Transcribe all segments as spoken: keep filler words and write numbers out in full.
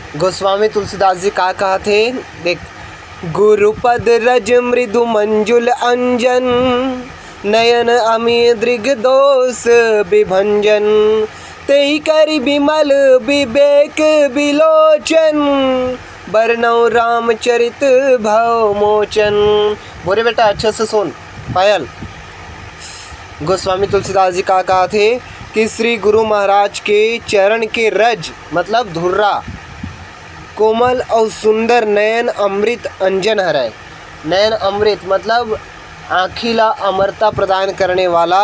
गोस्वामी तुलसीदास जी का कहत हे, देख, गुरुपद रज मृदु मंजुल अंजन, नयन अमी दृग दोष विभंजन, तेहि करि विमल विवेक विलोचन, बरनौ रामचरित भव मोचन। बोले बेटा, अच्छे से सुन पायल। गोस्वामी तुलसीदास जी का कहत हे कि श्री गुरु महाराज के चरण के रज, मतलब धुर्रा, कोमल अउ सुंदर नयन अमृत अंजन हरय। नयन अमृत मतलब आँखी ला अमरता प्रदान करने वाला,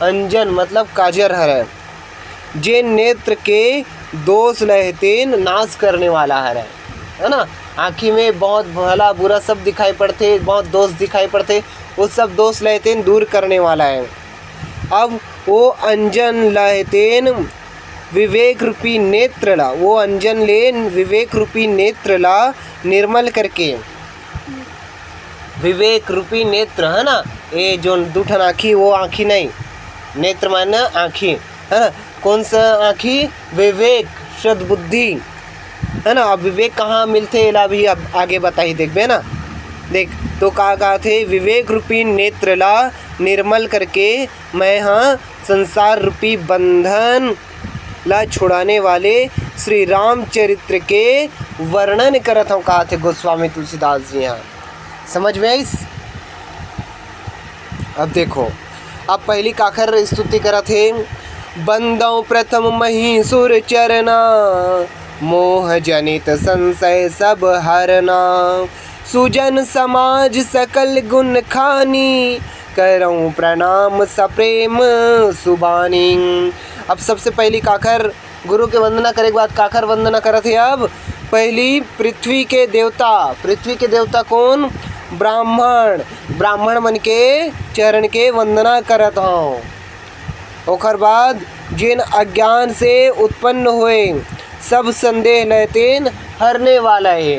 अंजन मतलब काजर हरय, जे नेत्र के दोष लहतेन नाश करने वाला हरय, है ना। आँखी में बहुत भला बुरा सब दिखाई पड़थे, बहुत दोष दिखाई पड़थे, वो सब दोष लहतेन दूर करने वाला है। अब वो अंजन लहतेन विवेक रूपी नेत्र ला, वो अंजन ले विवेक रूपी नेत्र ला निर्मल करके, विवेक रूपी नेत्र, है ना, ये जो दू ठन आँखी, वो आँखी नहीं, नेत्र माने आँखी, है ना। कौन सा आँखी? विवेक, सद्बुद्धि, है ना। अब विवेक कहाँ मिलथे, एला भी अब आगे बताही, देखबे ना। देख, तो का कहत हे, विवेक रूपी नेत्र ला निर्मल करके मैं हा संसार रूपी बंधन ला छुड़ाने वाले श्री रामचरित्र के वर्णन करत हूँ, कहत हे गोस्वामी तुलसीदास जी हा। समझ में आइस? अब देखो, अब पहली काखर स्तुति करत हे, बंदौ प्रथम महीसुर चरना, मोह जनित संशय सब हरना, सुजन समाज सकल गुण खानी, करौं प्रणाम सप्रेम सुबानी। अब सबसे पहली काखर गुरु के वंदना करे के बाद काखर वंदना करत हे? अब पहली पृथ्वी के देवता, पृथ्वी के देवता कौन? ब्राह्मण। ब्राह्मण मन के चरण के वंदना करत हौं। ओकर बाद जेन अज्ञान से उत्पन्न होए सब संदेह लहतेन हरने वाला हे।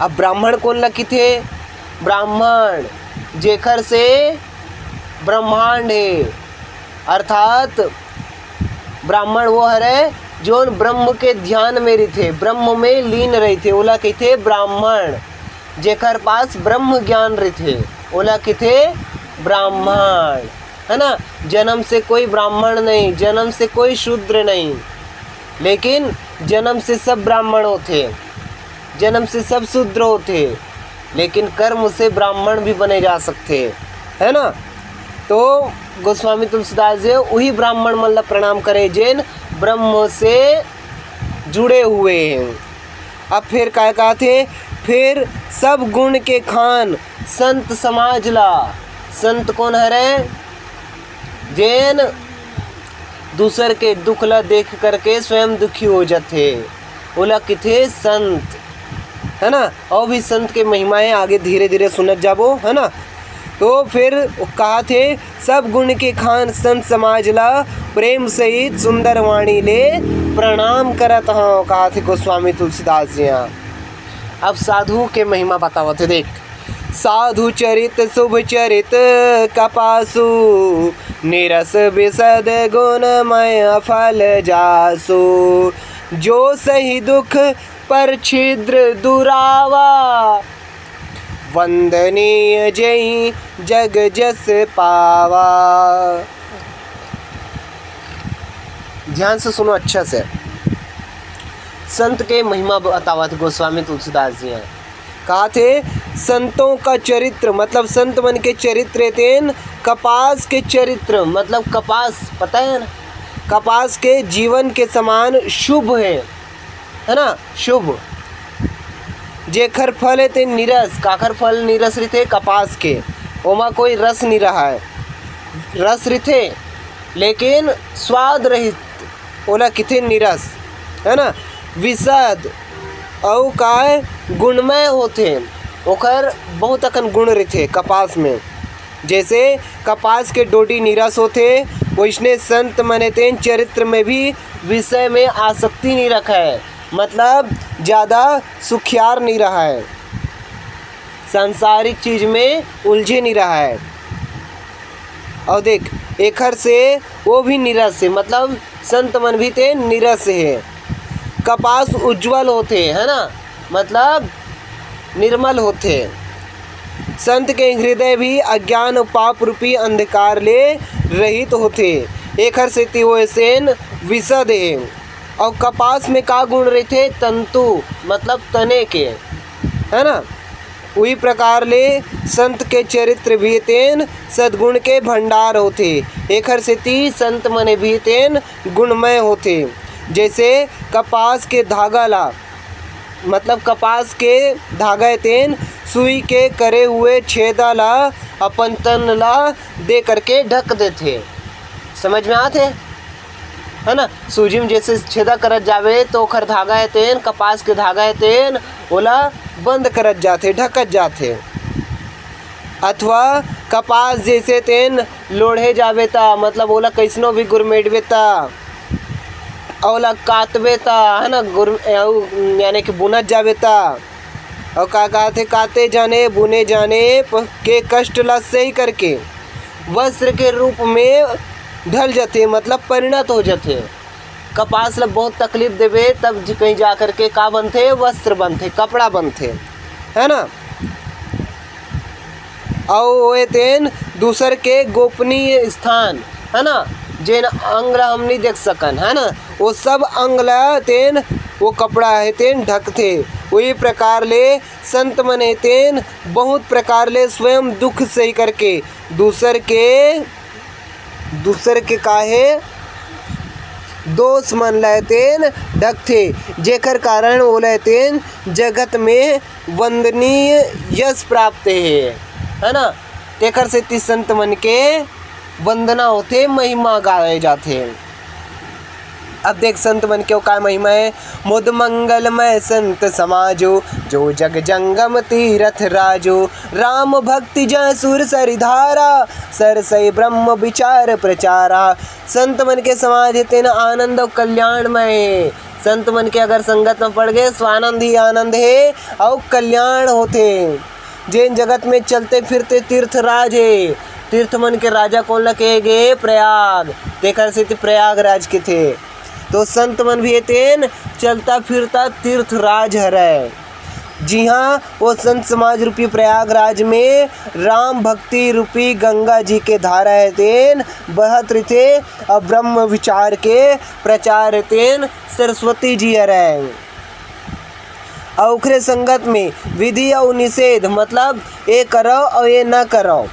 अब ब्राह्मण कोन ला किथे? ब्राह्मण जेखर से ब्रह्मांड हे, अर्थात ब्राह्मण वो हरे जोन ब्रह्म के ध्यान में रहिथे, ब्रह्म में लीन रहिथे, ओला कहिथे ब्राह्मण। जेकर पास ब्रह्म ज्ञान रहिथे, ओला कहिथे ब्राह्मण, है ना। जन्म से कोई ब्राह्मण नहीं, जन्म से कोई शूद्र नहीं, लेकिन जन्म से सब ब्राह्मण होथे, जन्म से सब शूद्र होथे, लेकिन कर्म से ब्राह्मण भी बने जा सकथे, है ना। तो गोस्वामी तुलसीदास जी उही ब्राह्मण मन ला प्रणाम करे, जेन ब्रह्म से जुड़े हुए हैं। अब फिर काय कहत हे, फिर सब गुण के खान संत समाज ला। संत कोन हरे? जेन दूसर के दुख ला देख करके स्वयं दुखी हो जाथे, ओला किथे संत, है ना। और भी संत के महिमाएं आगे धीरे धीरे सुनत जाबो, है ना। तो फिर कहा थे, सब गुण के खान संत समाज ला, प्रेम सहित सुंदर वाणी ले प्रणाम करत हौं, कहा थे गोस्वामी तुलसीदास जी। हाँ, अब साधु के महिमा बतावत हे। देख, साधु चरित शुभ चरित कपासु, निरस विशद गुणमय फल जासु। जो सही दुख पर छिद्र दुरावा, वंदनीय जई जग जस पावा। ध्यान से सुनो अच्छा से, संत के महिमा बतावत गोस्वामी तुलसीदास जी हैं। कहा थे, संतों का चरित्र, मतलब संत मन के चरित्र तेन कपास के चरित्र, मतलब कपास, पता है ना, कपास के जीवन के समान शुभ है, है ना, शुभ। जेखर फल है ते निरस, काखर फल निरस रिथे? कपास के। ओमा कोई रस नहीं रहा है, रस रिथे लेकिन स्वाद रहित, ओला किथे निरस, है ना। विशद अउ काय गुणमय होथे, ओकर बहुत अकन गुण रिथे कपास में। जैसे कपास के डोडी निरस होथे, वैसने संत मने तेन चरित्र में भी विषय में आसक्ति नहीं रखे, मतलब ज़्यादा सुखियार नहीं रहे, सांसारिक चीज में उलझे नहीं रहे। और देख, एखर से वो भी निरस है, मतलब संत मन भी ते निरस है। कपास उज्जवल होथे, है ना, मतलब निर्मल होथे। संत के हृदय भी अज्ञान अउ पाप रूपी अंधकार ले रहित होथे। एखर सेती वो अइसेन विशद हे। अउ कपास में का गुण रहिथे? तंतु, मतलब तने के, है ना। उही प्रकार ले संत के चरित्र भी तेन सद्गुण के भंडार होथे। एखर सेती संत मन भी तेन गुणमय होथे। जैसे कपास के धागा ला, मतलब कपास के धागा तेन सुई के करे हुए छेदा ला अपन तन ला दे करके ढक देथे। समझ में आथे, है ना? सूजी में जैसे छेदा करत जावे तो ओखर धागा हे तेन, कपास के धागा हे तेन, ओला बंद करत जाथे, ढकत जाथे। अथवा कपास जैसे तेन लोढ़े जावे ता, मतलब ओला कैसनो भी गुरमेटबे ता, ओला कातबे ता, है ना, गुर-, अउ यानी कि बुनत जावे ता। अउ का कहथे, काते जाने, बुने जाने प-, के कष्ट ला सही करके वस्त्र के रूप में ढल जथे, मतलब परिणत हो जथे। कपास ला बहुत तकलीफ देबे, तब ज-, कहीं जा करके का बनथे? वस्त्र बनथे, कपड़ा बनथे, है ना। अउ ओए तेन दूसर के गोपनीय स्थान, है ना, जेन अंग ला हम नहीं देख सकन, है ना, वो सब अंग ला तेन वो कपड़ा हे तेन ढकथे। वही प्रकार ले संत मन हे तेन बहुत प्रकार ले स्वयं दुख सही करके दूसर के, दूसर के काहे दोष मन ला तेन ढकथे, जेकर कारण ओला तेन जगत में वंदनीय यश प्राप्त हे, है ना। तेकर सेती संत मन के वंदना होथे, महिमा गाए जाथे। अब देख संत मन के का महिमा हे। मुद मंगलमय संत समाजो, जो जग जंगम तीरथ राजो। राम भक्ति जय सुर सरिधारा, सरसई ब्रह्म विचार प्रचारा। संत मन के समाज हे तेन आनंद अउ कल्याणमय हे। संत मन के अगर संगत में पड़ गए तो आनंद ही आनंद हे अउ कल्याण होथे। जेन जगत में चलते फिरते तीर्थराज हे, तीर्थ मन के राजा कोन ल कहे गे? प्रयाग। तेकर सेती प्रयागराज कथे। तो संत मन भी हे तेन चलता फिरता तीर्थराज हरय, जिहाँ वो संत समाज रूपी प्रयागराज में राम भक्ति रूपी गंगा जी के धारा हे तेन बहत रहिथे, अउ ब्रह्म विचार के प्रचार हे तेन सरस्वती जी हरय। अउ ओखरे संगत में विधि अउ निषेध, मतलब ये करव अउ ये न करव,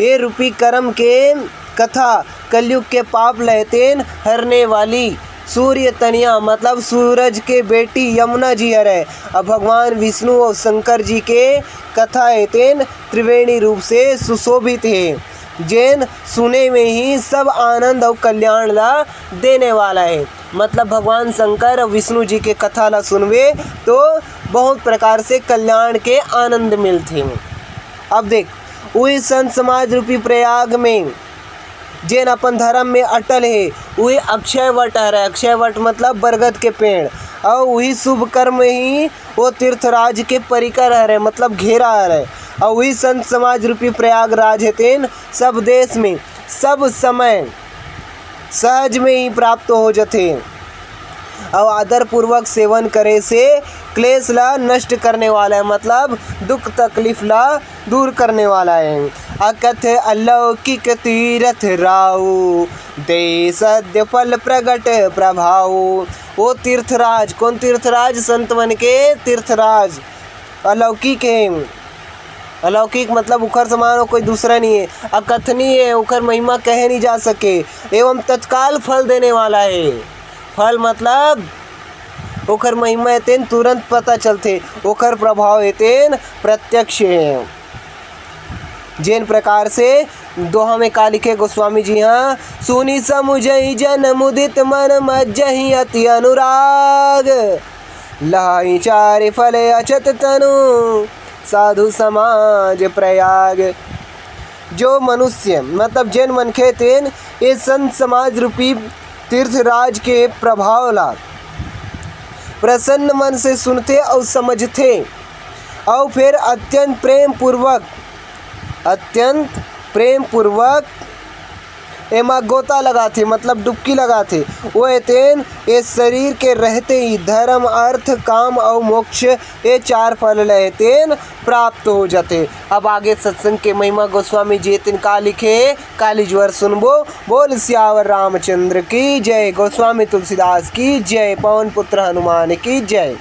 ये रूपी कर्म के कथा, कलयुग के पाप ल हे तेन हरने वाली सूर्य तनिया, मतलब सूरज के बेटी यमुना जी हरय। अउ भगवान विष्णु अउ शंकर जी के कथा हे तेन त्रिवेणी रूप से सुशोभित हे, जेन सुने में ही सब आनंद अउ कल्याण ला देने वाला हे। मतलब भगवान शंकर अउ विष्णु जी के कथा ला सुनबे तो बहुत प्रकार से कल्याण के आनंद मिलथे। अब देख, उही संत समाज रूपी प्रयाग में जेन अपन धर्म में अटल हे, उही अक्षय वट हरय। अक्षय वट मतलब बरगद के पेड़। अउ उही शुभ कर्म ही वो तीर्थराज के परिकर हरय, मतलब घेरा हरय। अउ उही संत समाज रूपी प्रयागराज हे तेन सब देश में, सब समय सहज में ही प्राप्त हो जथे। अउ आदर पूर्वक सेवन करे से क्लेश ला नष्ट करने वाला हे, मतलब दुख तकलीफ ला दूर करने वाला हे। अकथ अलौकिक तीरथ राऊ, दे सद्य फल प्रगट प्रभाऊ। वो तीर्थराज, कोन तीर्थराज? संत मन के तीर्थराज अलौकिक हे। अलौकिक मतलब उखर समान अउ कोई दूसरा नहीं हे, अकथनीय हे, उखर महिमा कहे नहीं जा सके, एवं तत्काल फल देने वाला हे। फल मतलब ओखर महिमा हे तेन तुरंत पता चलथे, ओखर प्रभाव हे तेन प्रत्यक्ष हे। जेन प्रकार से दोहा में का लिखे गोस्वामी जी, हाँ, सुनि समुझहि जन मुदित मन मज्जहि अति अनुराग, लाइ चारि फल अछत तनु साधु समाज प्रयाग। जो मनुष्य मतलब जेन मनखे तेन ये संत समाज रूपी तीर्थराज के प्रभाव ला प्रसन्न मन से सुनथे अउ समझथे, अउ फिर अत्यंत प्रेम पूर्वक, अत्यंत प्रेम पूर्वक एमा गोता लगाथे, मतलब डुबकी लगाथे, ओह तेन ए शरीर के रहते ही धर्म, अर्थ, काम अउ मोक्ष, ए चार फल लहे तेन प्राप्त हो जाथे। अब आगे सत्संग के महिमा गोस्वामी जी तेन का लिखे हे, काली ज्वर सुनबो। बोल सियावर रामचंद्र की जय, गोस्वामी तुलसीदास की जय, पवन पुत्र हनुमान की जय।